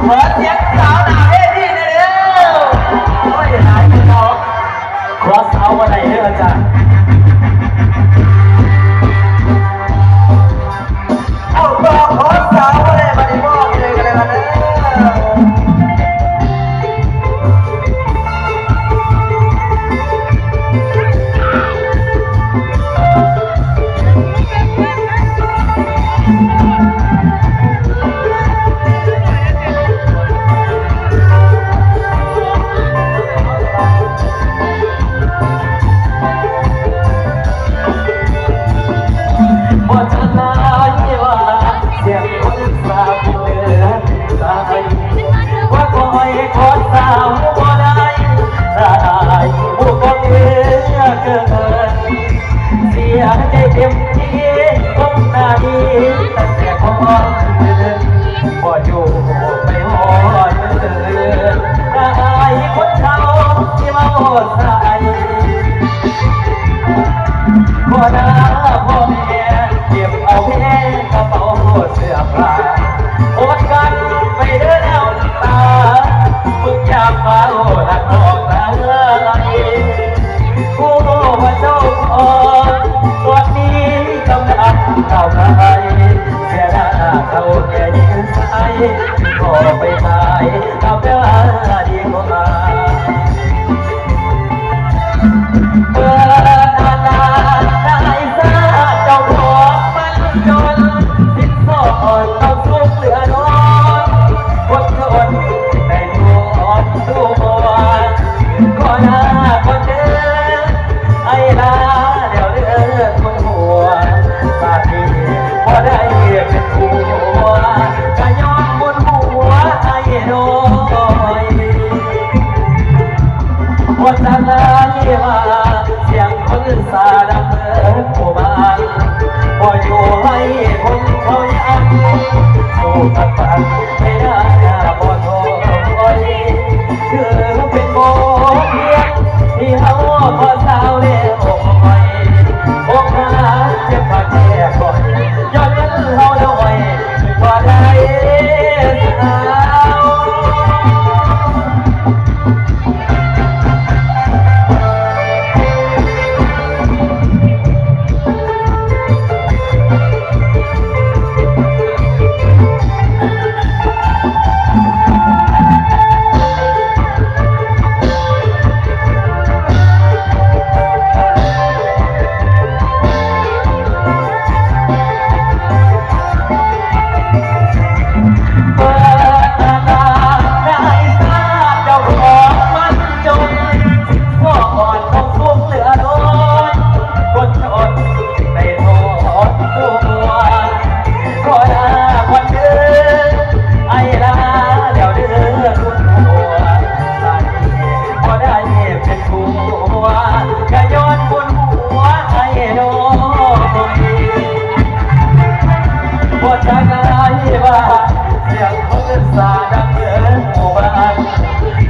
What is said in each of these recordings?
ຂໍສຽງສາວໜ້າເວທີແດ່ເດີ້. ໂອ້ຍ ຫຼາຍຄືເກົ່າ. ຂໍສາວບໍ່ໄດ້ເດີ້ອາຈານ. ເອົາຕໍ່ ຂໍສາວບໍ່ໄດ້ ບັດນີ້ມອບເລີຍກັນແລ້ວກັນເດີ້.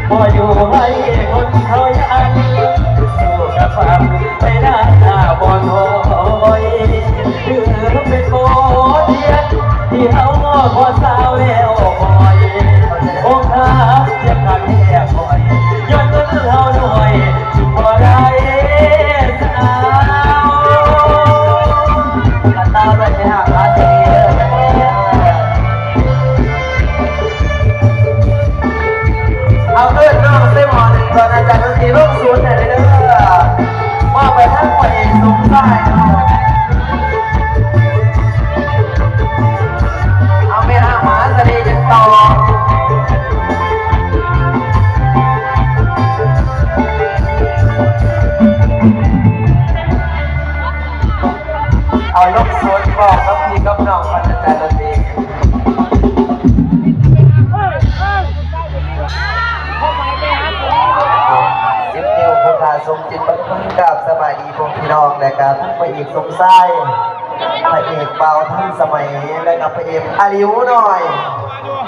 ບໍ່ຢູ່ໃຫ້ຄົນເຂົາຢ້ານ ສູ້ກັບຄວາມໄປໜ້າບໍ່ຖອຍ ຄືເປັນບົດຮຽນທີ່ເຮົາພໍສາວແລ້ວຄອຍ ອົກຫັກເຈັບຄັກແທ້ຂ້ອຍ ຍ້ອນເງິນເຮົາໜ້ອຍບໍ່ໄດ້ສາວ ກະຕາມໄປຫາພາສີເດີ. ເອົາເອີ້ນນ້ອງໃສ່ໝໍ້ໜຶ່ງກ່ອນ ອາຈານດົນຕີລົງສູດໃຫ້ເດີ ມອບໄປທາງພໍ່ເອກສົມຊາຍເນາະ ເອົາແມ່ນາງມະຫາສະລີຈັ່ງຕໍ່ ເອົາລົງສູດບອກກັບພີ່ກັບນ້ອງ ອາຈານດົນຕີ ສິບນິ້ວຜູ້ຂ້າຊົມຈິດບັນເທີງ ກາບສະບາຍດີພວກພີ່ນ້ອງ ແລະກະທັງພະເອກສົມຊາຍ ພະເອກບ່າວທັນສະໄໝ ແລະກະພະເອກອາລິວນ້ອຍ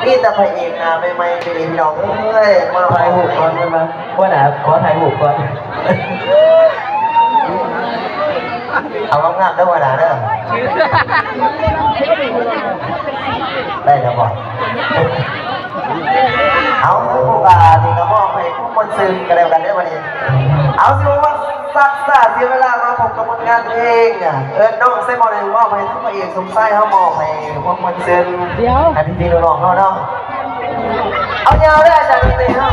ມີແຕ່ພະເອກໜ້າໃໝ່ໆ ເດພີ່ນ້ອງເອີຍ ມາຖ່າຍຮູບກ່ອນ ເພິ່ນວ່າ ຫົວໜ້າຂໍຖ່າຍຮູບກ່ອນ ເອົາງາມໆເດີຫົວໜ້າເດີ ໄດ້ແລ້ວບໍ່? ເອົາ ໂອກາດນີ້ກະມອບໃຫ້ຄວາມມ່ວນຊື່ນກັນແລ້ວກັນເດີບັດນີ້ ເອົາ ຊິບໍ່ວ່າຊັກຊ້າເສຍເວລາ ມາພົບກັບຜົນງານເພງ ເອີ້ນນ້ອງໃສ່ໝໍ້ໜຶ່ງ ມອບໃຫ້ທັງພະເອກສົມຊາຍເຮົາ ມອບໃຫ້ຄວາມມ່ວນຊື່ນໃຫ້ພີ່ໆນ້ອງໆເຮົາເນາະ. ເອົາຍາວເດີອາຈານດົນຕີເນາະ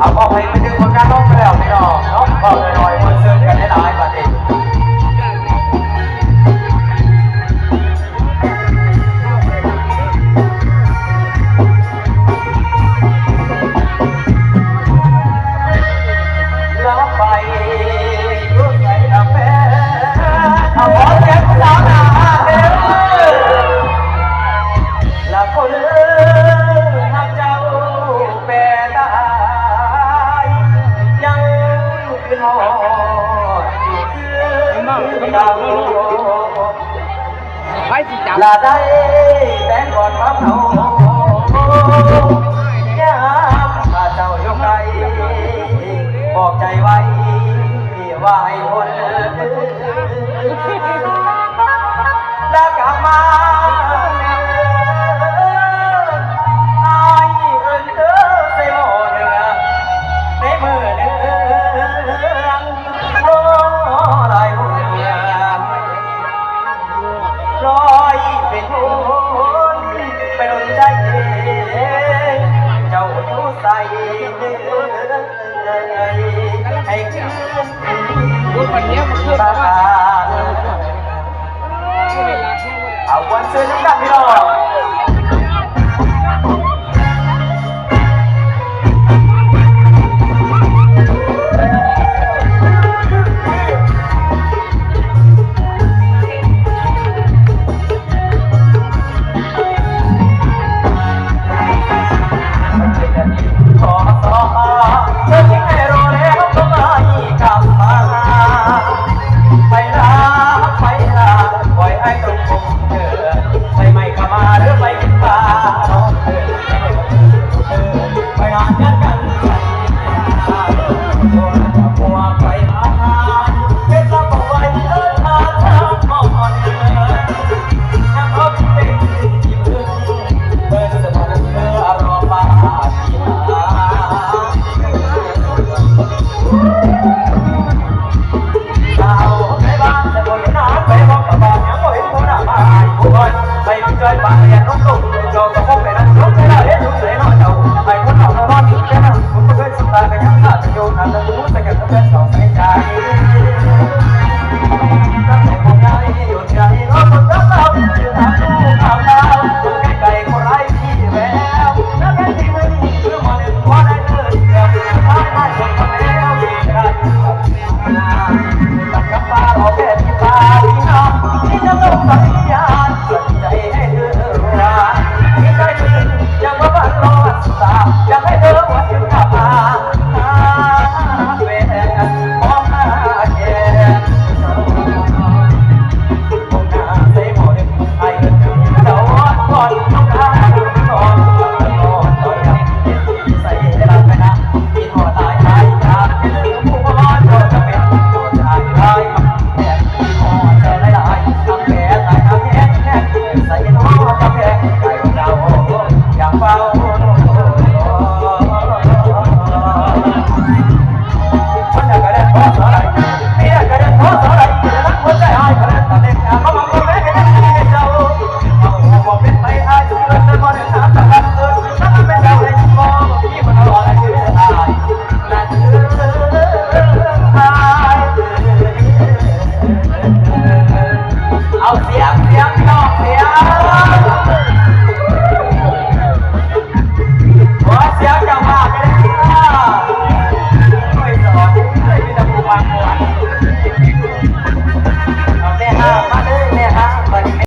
ເອົາ ມອບໃຫ້ໄປດຶງຜົນງານລົງໄປແລ້ວພີ່ນ້ອງເນາະ ເວົ້າໜ້ອຍໆ ມ່ວນຊື່ນກັນຫຼາຍໆ ບາດນີ້. ລາໄປຢູ່ໃສລະແຟນ ເອົາ ຂໍສຽງຜູ້ສາວໜ້າຮັກເດີ ລະຄົນຮັກເຈົ້າແປຕາຍ ຍັງຄຶດຮອດຢູ່ຄືເກົ່າ. ລະໄດ້ແຕ່ກອດຄວາມເຖົ້າ ຍາມຂ້າເຈົ້າຢູ່ໄກ ບອກໃຈໄວ້ວ່າໃຫ້ພົ້ນ ລະກັບມາ ອ້າຍເອີ້ນເດີໃສ່ໝໍ້ເດີ ໃນມື້ໜຶ່ງ ລໍຫຼາຍຄົນ ລອຍເປັນຄົນໄປດົນໃຈ ເຈົ້າຢູ່ໃສ ໃຫ້ຄືນບ້ານ. ເອົາ ມ່ວນຊື່ນນຳກັນພີ່ນ້ອງ. ເ